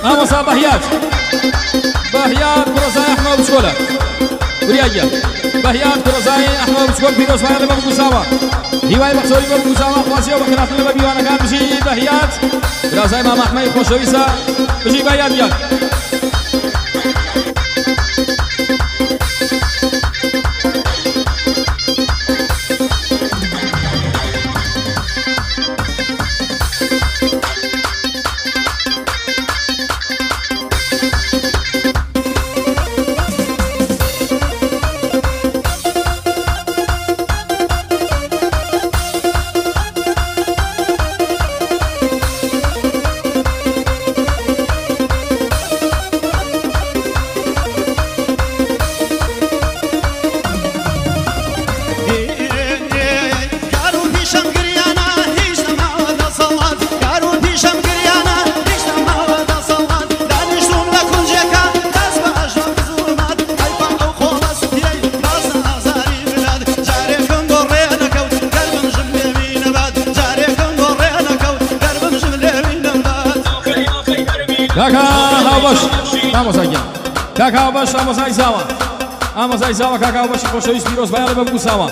مامۆستا بەهیات بەهیات کوڕەزای ئەحمە بچکۆلە وریاگیان بەهیات کوڕەزای ئەحمە بچکۆل پیرۆزبایە لە بەبوو ساوا هیوای بەخسۆری بەبوو ساوا خوازیەوە بەخێرهاتن لە بە میوانەکان بژی بەهیات برازای مامە ئەحمەی خۆشەویستە بژی بەهیات گیان. کاکا هاوبەش مامۆستا گیان کاکا هاوبەش ئامۆزای زاوا ئامۆزای زاوا کاکا هاوبەشی خۆشەویست پیرۆز بایەڵێ بە بگوساوە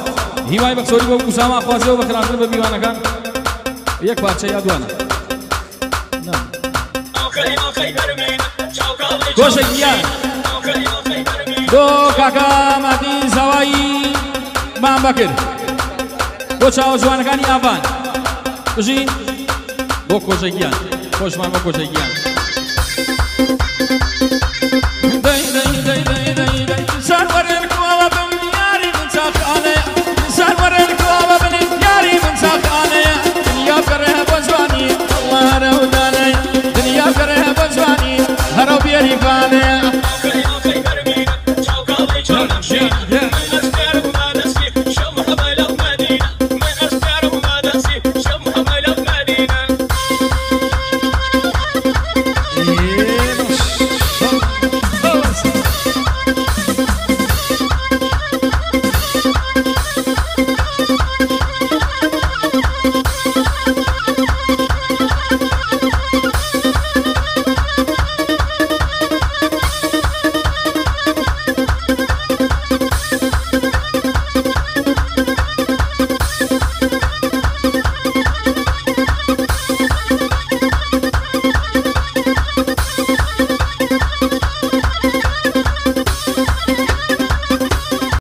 هیوای بەخسۆری بۆ بگوساوە خوازیەوە بەخێرهاتن بە میوانەکان یەک پارچە یا دوانە گۆشە گیان بۆ کاکا مادی زاوایی مام بەکر بۆ چاوە جوانەکانی ئاڤان بژی بۆ کۆژە گیان خۆشمان بۆ کۆژە گیان.